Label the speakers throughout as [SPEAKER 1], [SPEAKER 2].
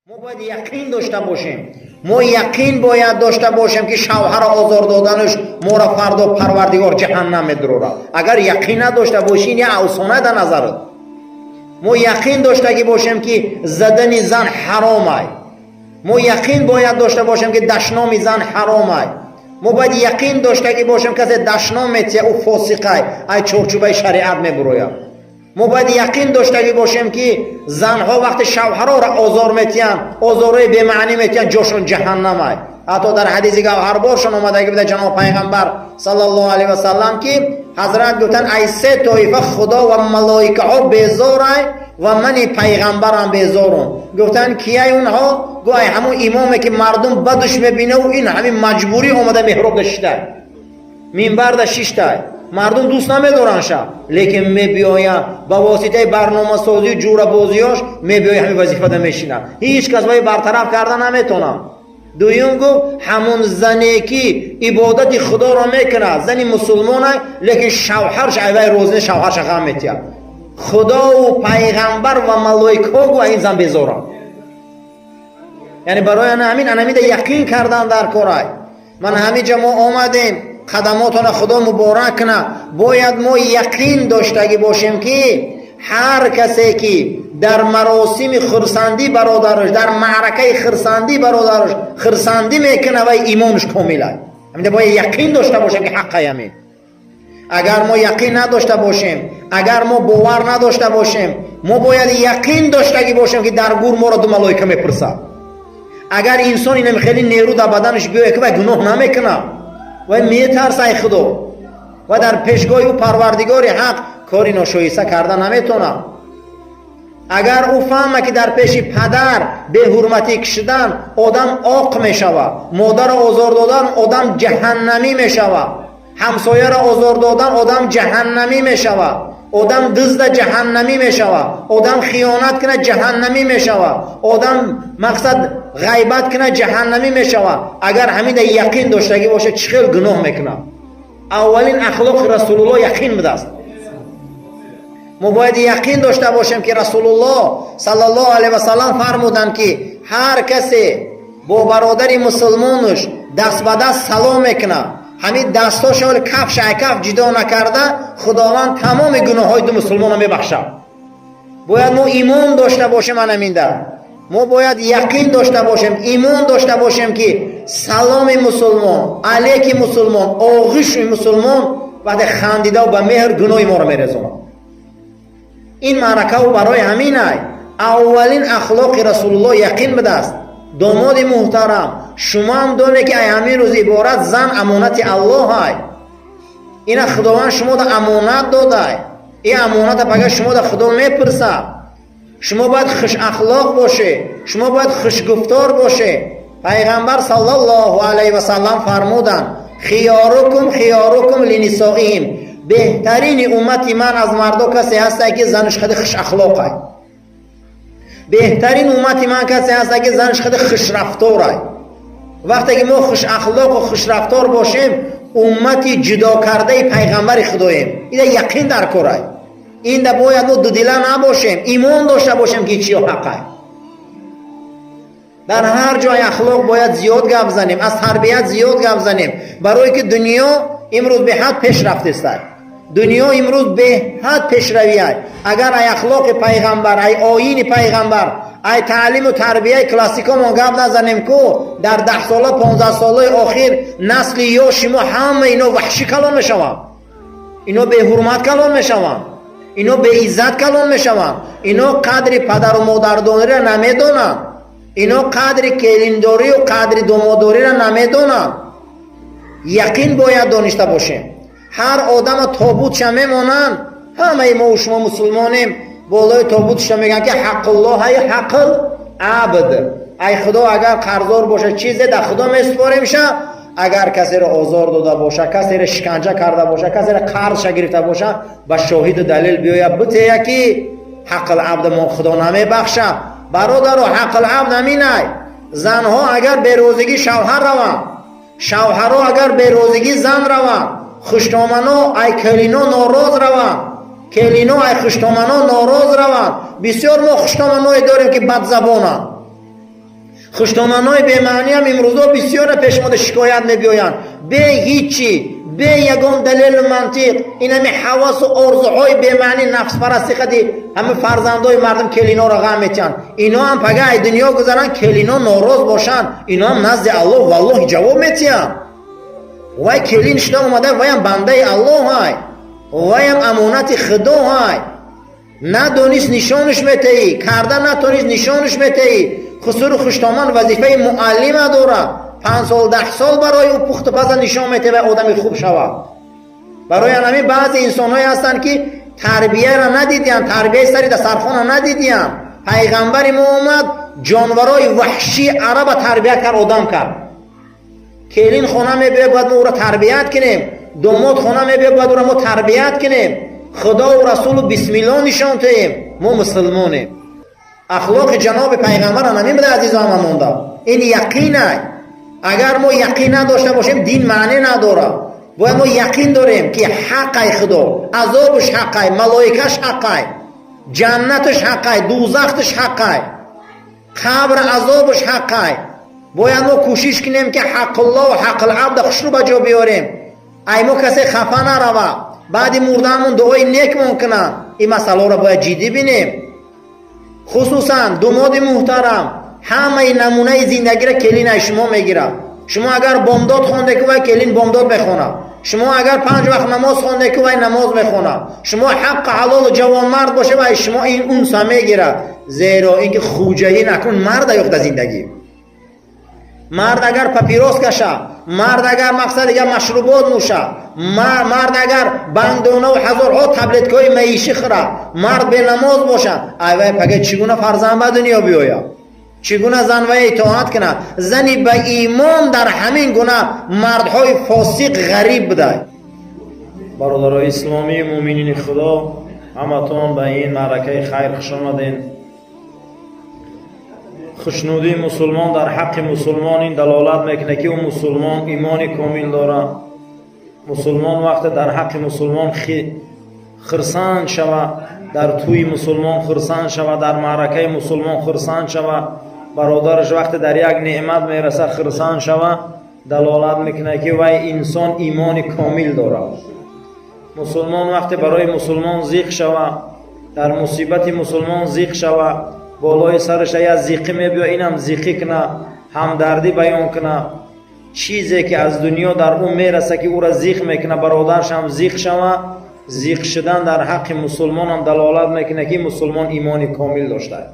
[SPEAKER 1] Мо бояд яқин дошта бошем, мо яқин бояд дошта бошем, ки шавҳаро озор доданаш моро фардо Парвардигор ҷаҳаннам медурорад. Агар яқин надошта бошӣ, ин як афсона дар назарат. Мо яқин доштагӣ бошем, ки задани зан ҳаромай. Мо яқин бояд дошта бошем, ки дашноми зан ҳаромай. Мо бояд яқин доштагӣ бошем, касе дашном метия, ӯ фосиқай, ай чорчӯбаи шариат мебурояд. Мо бояд яқин доштагӣ бошем, ки занҳо вақте шавҳароро озор метиҳанд, озорҳои бемаънӣ метиҳанд, ҷошон ҷаҳаннамай. Ҳатто дар ҳадиси гавҳарборшон омадагӣ буда, ҷаноб пайғамбар саллаллоҳу алайҳи васаллам, ки ҳазрат гуфтанд: ай се тоифа Худо ва малоикаҳо безорай ва мани пайғамбарам безорум. Гуфтанд: кияй онҳо? Гу: ай ҳамун имоме, ки мардум бадуш мебинаву ин ҳамин маҷбурӣ омада меҳробда шиштай, минбарда шиштай, мардум дӯст намедоранд ша, лекин мебиёяд, ба воситаи барномасозию ҷӯрабозиёш мебиёяд, ҳамин вазифада мешинад, ҳеҷ кас вай бартараф карда наметонам. Дуюм гуфт: ҳамун зане, ки ибодати Худоро мекунад, зани мусулмона, лекин шавҳарш айвай розӣ, шавҳарша ғам метиҳад. Худову пайғамбар ва малоикаҳо, гу, ин зан безоранд. Яъне барои ана ҳамин анамида яқин кардан дар корай. Ман ҳамин ҷа мо омадем, қадамотона Худо муборак кунад. Бояд мо яқин доштагӣ бошем, ки ҳар касе, ки дар маросими хурсандӣ бародараш, дар маъракаи хурсандӣ бародараш хурсандӣ мекунад, вай имонаш комилай. Ҳамида бояд яқин дошта бошем, ки ҳаққай ҳамин. Агар мо яқин надошта бошем, агар мо бовар надошта бошем, мо бояд яқин доштагӣ бошем, ки дар гур моро ду малоика мепурсад. Агар инсон инам хеле нерӯ дар баданаш биёяд, ки вай гуноҳ намекунад, вай метарса ай Худо ва дар пешгоҳи ӯ Парвардигори ҳақ кори ношоиста карда наметонад. Агар ӯ фаҳма, ки дар пеши падар беҳурматӣ кашидан одам оқ мешавад, модарро озор додан одам ҷаҳаннамӣ мешавад, ҳамсояро озор додан одам ҷаҳаннамӣ мешавад, одам дизда ҷаҳаннамӣ мешавад, одам хиёнат кунад ҷаҳаннамӣ мешавад, одам мақсад ғайбат кунад ҷаҳаннамӣ мешавад, агар ҳамида яқин доштагӣ бошад, чӣ хел гуноҳ мекунад? Аввалин ахлоқи Расулуллоҳ яқин будааст. Мо бояд яқин дошта бошем, ки Расулуллоҳ саллаллоҳу алайҳи васаллам фармуданд, ки ҳар касе бо бародари мусулмонаш даст ба даст салом мекунад, ҳамин дастошо кафш ай каф ҷидо накарда, Худованд тамоми гуноҳҳои ду мусулмонро мебахшад. Бояд мо имон дошта бошем. Анаминда мо бояд яқин дошта бошем, имон дошта бошем, ки саломи мусулмон, алеки мусулмон, оғиши мусулмон вақте хандидау ба меҳр гуноҳи моро мерезонад. Ин маъракаву барои ҳамин ай аввалин ахлоқи Расулуллоҳ яқин будааст. Домоди муҳтарам, шумоам доне, ки ай ҳамин рӯз иборат зан амонати Аллоҳ ай. Ина Худованд шумода амонат додай. Ин амоната пага шумода Худо мепурсад. Шумо бояд хушахлоқ боше, шумо бояд хушгуфтор боше. Пайғамбар саллаллоҳу алайҳи васаллам фармуданд: خياركم خياركم لنسائهم. Беҳтарини уммати ман аз мардо касе ҳастае, ки занаш хеле хушахлоқай. Беҳтарин уммати ман касе ҳастае, ки занаш хеле хушрафторай. Вақте ки мо хушахлоқу хушрафтор бошем, уммати ҷудокардаи пайғамбари Худоем. Ида яқин дар корай. Инда бояд мо дудила набошем, имон дошта бошем, ки чиё ҳақай. Дар ҳар ҷой ахлоқ бояд зиёд гап занем, аз тарбият зиёд гап занем, барое ки дунё имрӯз беҳад пеш рафтеста, дунё имрӯз беҳад пешравиай. Агар ай ахлоқи пайғамбар, ай оини пайғамбар, ай таълиму тарбияи классикомон гап назанем ку, дар 10 сола, 15 солаи охир насли ёши мо ҳама ино ваҳшӣ калон мешаванд, ино беҳурмат калон мешаванд, ино беиззат калон мешаванд, ино қадри падару модардониро намедонанд, ино қадри келиндорию қадри домодориро намедонанд. Яқин бояд доништа бошем. Ҳар одама тобутша мемонанд, ҳамаи мо шумо мусулмонем, болои тобутша мегӯянд, ки ҳаққуллоҳ ҳаққул абд. Ай Худо агар қарздор бошад чизе, дар Худо месупоремша. Агар касеро озор дода боша, касеро шиканҷа карда боша, касеро қарзша гирифта боша, ба шоҳиду далел биёяд, битея, ки ҳаққил абд мо Худо намебахша. Бародаро, ҳаққил абд ҳаминай. Занҳо агар берозигӣ шавҳар раванд, шавҳаро агар берозигӣ зан раванд, хуштомано ай келино нороз раванд, келино ай хуштомано нороз раванд. Бисёр мо хуштоманое дорем, ки бадзабонанд. Хуштоманҳои бемаъниам имрӯзо бисёре пеш мода шикоят мебиёянд, бе ҳичи, бе ягон далелу мантиқ. Инами ҳавасу орзуҳои бемаъни, нафспарастӣ қади ҳама фарзандои мардум келиноро ғам метиҳанд. Ино ҳам пага ай дунё гузаранд, келино нороз бошанд, ино ҳам назди Аллоҳ, валлоҳи, ҷавоб метиҳанд. Вай келин шуда омада, ваям бандаи Аллоҳ ай, ваям амонати Худо ай. Надонист, нишонаш метаҳӣ, карда натонист, нишонаш метаҳӣ. Хусуру хуштоман вазифаи муаллима дорад. 5 сол, 10 сол барои ӯ пухту паза нишон метавад, одами хуб шавад. Барои ҳамин баъзе инсонҳое ҳастанд, ки тарбияро надидиянд, тарбияи сари дастархона надидиянд. Пайғамбари мо омад, ҷонварои ваҳшии араба тарбия кард, одам кард. Келин хона мебиёяд, бояд мо ӯро тарбият кунем. Домод хона мебиёяд, бояд ӯро мо тарбият кунем. Худову Расулу бисмилло нишон теем. Мо мусулмонем. Ахлоқи ҷаноби пайғамбар ҳамин буда, азизо, ҳама монда. Ин яқинай. Агар мо яқин надошта бошем, дин маъне надорад. Бояд мо яқин дорем, ки ҳаққай Худо, азобуш ҳаққай, малоикаш ҳаққай, ҷаннаташ ҳаққай, дузахташ ҳаққай, қабр азобуш ҳаққай. Бояд мо кӯшиш кунем, ки ҳаққуллоҳу ҳаққулабда хушрӯ ба ҷо биёрем, ай мо касе хафа нарава, баъди мурдаамон дуои некмон кунанд. Ин масъалаҳоро бояд ҷиддӣ бинем. Хусусан думоди муҳтарам, ҳамаи намунаи зиндагиро келинаи шумо мегирад. Шумо агар бомдод хонде ку, вай келин бомдод мехонад. Шумо агар панҷ вақт намоз хонде ку, вай намоз мехонад. Шумо ҳаққи ҳалолу ҷавонмард боше, вай шумо ин унса мегирад, зеро ин ки хуҷаин акнун марда ёфта зиндагӣ. Мард агар папирос каша, мард агар, мақсад, дигар машрубот нӯша, мард агар бангдонаву ҳазорҳо таблеткаҳои маишӣ хӯра, мард бенамоз бошад, ай вай пага чӣ гуна фарзанд ба дунё биёяд? Чӣ гуна зан вай итоат кунад? Зани ба имон дар ҳамин гуна мардҳои фосиқ ғариб будай.
[SPEAKER 2] Бародарои исломӣ, муъминини Худо, ҳаматон ба ин маъракаи хайр хуш омадем. Хушнудии мусулмон дар ҳаққи мусулмон ин далолат мекунад, ки ӯ мусулмон имони комил дорад. Мусулмон вақте дар ҳаққи мусулмон хирсанд шава, дар тӯи мусулмон хирсанд шава, дар маъракаи мусулмон хирсанд шава, бародараш вақте дар як неъмат мерасад хирсанд шава, далолат мекунад, ки вай инсон имони комил дорад. Мусулмон вақте барои мусулмон зиқ шава, дар мусибати мусулмон зиқ шава, болои сараш як зиқӣ мебиё, инам зиқӣ куна, ҳамдардӣ баён куна, чизе ки аз дунё дар ӯ мераса, ки ӯра зиқ мекуна, бародаршам зиқ шава, зиқ шудан дар ҳаққи мусулмонам далолат мекунад, ки мусулмон имони комил доштааст.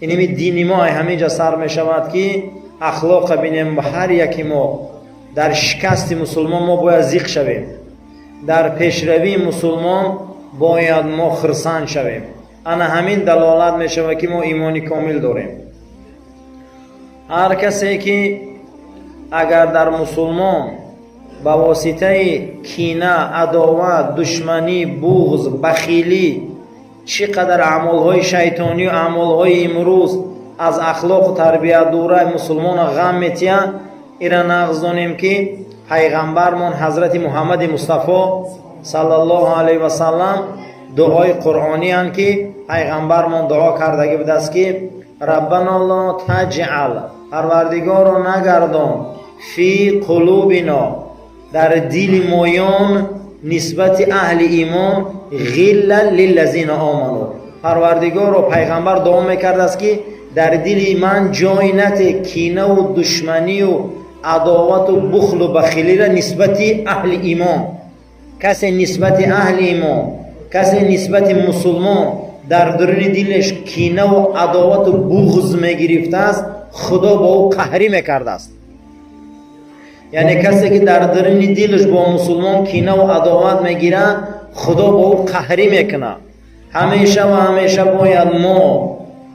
[SPEAKER 2] Иними дини мо ай ҳамин ҷа сар мешавад, ки ахлоқа бинем. Ҳар яки мо дар шикасти мусулмон мо бояд зиқ шавем, дар пешравии мусулмон бояд мо хирсанд шавем. Ана ҳамин далолат мешавад, ки мо имони комил дорем. Ҳар касе ки агар дар мусулмон ба воситаи кина, адоват, душманӣ, буғз, бахилӣ, чӣ қадар аъмолҳои шайтонию аъмолҳои имрӯз аз ахлоқу тарбият дура мусулмона ғам метиҳанд, ира нағз донем, ки пайғамбармон ҳазрати Муҳаммади Мустафо саллаллоҳу алайҳи васаллам дуои қуръонианд, ки пайғамбармон дуо кардагӣ будааст, ки ربنا لا تجعل، Парвардигоро, нагардон، في قلوبنا، дар дили моён нисбати аҳли имон، غلا للذين آمنوا. Парвардигоро, пайғамбар дуо мекардааст, ки дар дили ман ҷой нате кинаву душманию адовату бухлу бахилира нисбати аҳли имон. Касе нисбати аҳли имон, касе нисбати мусулмон дар дуруни дилаш кинаву адовату буғз мегирифтааст, Худо бо ӯ қаҳрӣ мекардааст. Яъне касе ки дар дуруни дилаш бо мусулмон кинаву адоват мегирад, Худо бо ӯ қаҳрӣ мекунад. Ҳамеша ва ҳамеша бояд мо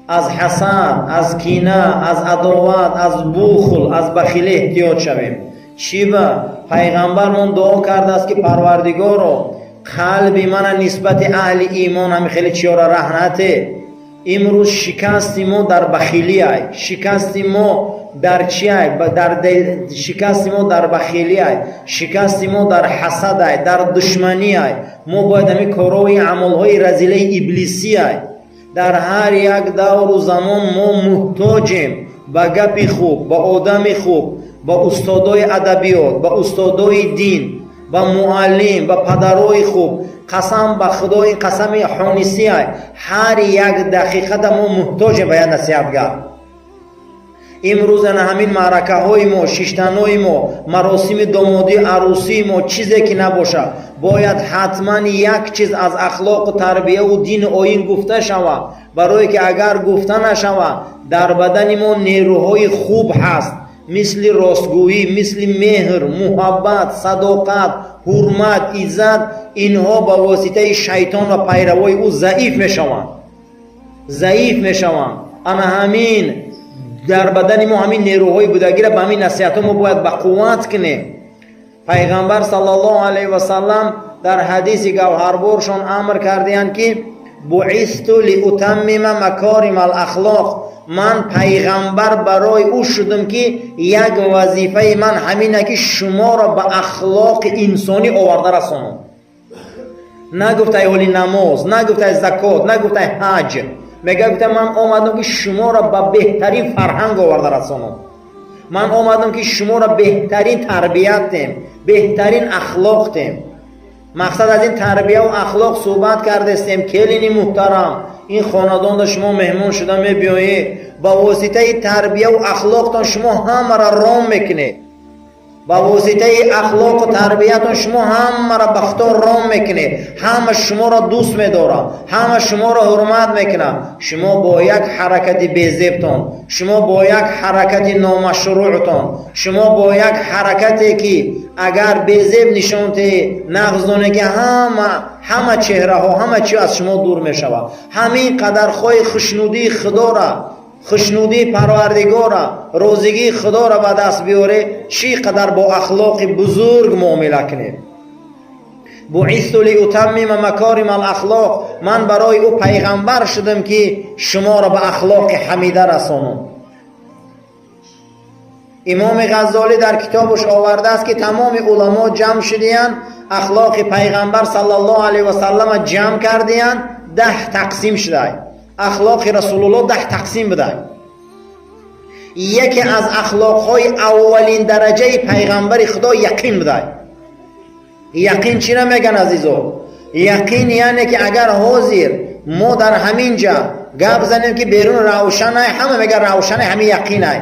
[SPEAKER 2] аз ҳасад, аз кина, аз адоват, аз бухл, аз бахилӣ эҳтиёт шавем. Чӣ ба пайғамбармон дуо кардааст, ки Парвардигоро, қалби мана нисбати аҳли имон ҳами хеле чиёра раҳ нате. Имрӯз шикасти мо дар бахилиай, шикасти мо дар чиай? Дар шикасти мо дар бахилиай, шикасти мо дар ҳасадай, дар душманиай. Мо бояд ҳамин корҳои, амалҳои разилаи иблисиай. Дар ҳар як давру замон мо муҳтоҷем. Ба гапи хуб, ба одами хуб, ба устодои адабиёт, ба устодои дин, ба муаллим, ба падарои хуб. Қасам ба Худо, ин қасами ҳонисия, ҳар як дақиқада мо муҳтоҷем ба як насиҳатгар. Имрӯз ана ҳамин маъракаҳои мо, шиштанои мо, маросими домодӣ, арӯсии мо, чизе ки набошад, бояд ҳатман як чиз аз ахлоқу тарбияву дину оин гуфта шавад, барое ки агар гуфта нашавад, дар бадани мо нерӯҳои хуб ҳаст, мисли ростгӯӣ, мисли меҳр, муҳаббат, садоқат, ҳурмат, иззат. Инҳо ба воситаи шайтон ва пайравои ӯ заиф мешаванд, заиф мешаванд. Ана ҳамин дар бадани мо ҳамин нерӯҳои будагиро ба ҳамин насиҳатҳо мо бояд ба қувват кунем. Пайғамбар саллаллоҳу алайҳи васаллам дар ҳадиси гавҳарборшон амр кардиянд, ки بعثت لأتمم مكارم الأخلاق. Ман пайғамбар барои ӯ шудам, ки як вазифаи ман ҳамина, ки шуморо ба ахлоқи инсонӣ оварда расонам. Нагуфтай ҳоли намоз, нагуфтай закот, нагуфтай ҳаҷ. Мега, гуфта, ман омадам, ки шуморо ба беҳтарин фарҳанг оварда расонам. Ман омадам, ки шуморо беҳтарин тарбият тем, беҳтарин ахлоқ тем. Мақсад аз ин тарбияву ахлоқ суҳбат кардестем. Келини муҳтарам, ин хонадонда шумо меҳмон шуда мебиёед, ба воситаи тарбияву ахлоқтон шумо ҳамаро ром мекунед. Ба воситаи ахлоқу тарбиятон шумо ҳамаро ба Худо ром мекунед. Ҳама шуморо дӯст медорад, ҳама шуморо ҳурмат мекунад. Шумо бо як ҳаракати безебтон, шумо бо як ҳаракати номашрӯътон, шумо бо як ҳаракате, ки агар безеб нишон диҳед, нағз доне, ки ҳама чеҳраҳо, ҳама чи аз шумо дур мешавад. Ҳамин қадар хоҳи хушнудии Худора, хушнудии Парвардигора, розигии Худоро ба даст биёре, чӣ қадар бо ахлоқи бузург муомила кунед. بعثت لأتمم مكارم الأخلاق. Ман барои ӯ пайғамбар шудам, ки шуморо ба ахлоқи ҳамида расонам. Имоми Ғаззолӣ дар китобаш овардааст, ки тамоми уламо ҷамъ шудиянд, ахлоқи пайғамбар саллаллоҳу алайҳи васаллама ҷамъ кардиянд, 10 тақсим шудай. Ахлоқи Расулуллоҳ 10 тақсим будай. Яке аз ахлоқҳои аввалин дараҷаи пайғамбари Худо яқин будай. Яқин чӣ меган, азизо? Яқин яъне ки агар ҳозир мо дар ҳамин ҷа гап занем, ки берун равшанай, ҳама мега равшанай, ҳамин яқинай.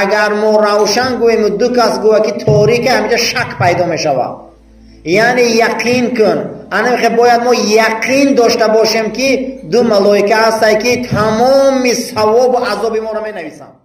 [SPEAKER 2] Агар мо равшан гӯему, ду кас гӯя, ки торика, ҳаминҷа шак пайдо мешавад. Яъне яқин кун. Анамихе бояд мо яқин дошта бошем, ки ду малоика ҳастай, ки тамоми савобу азоби моро менависанд.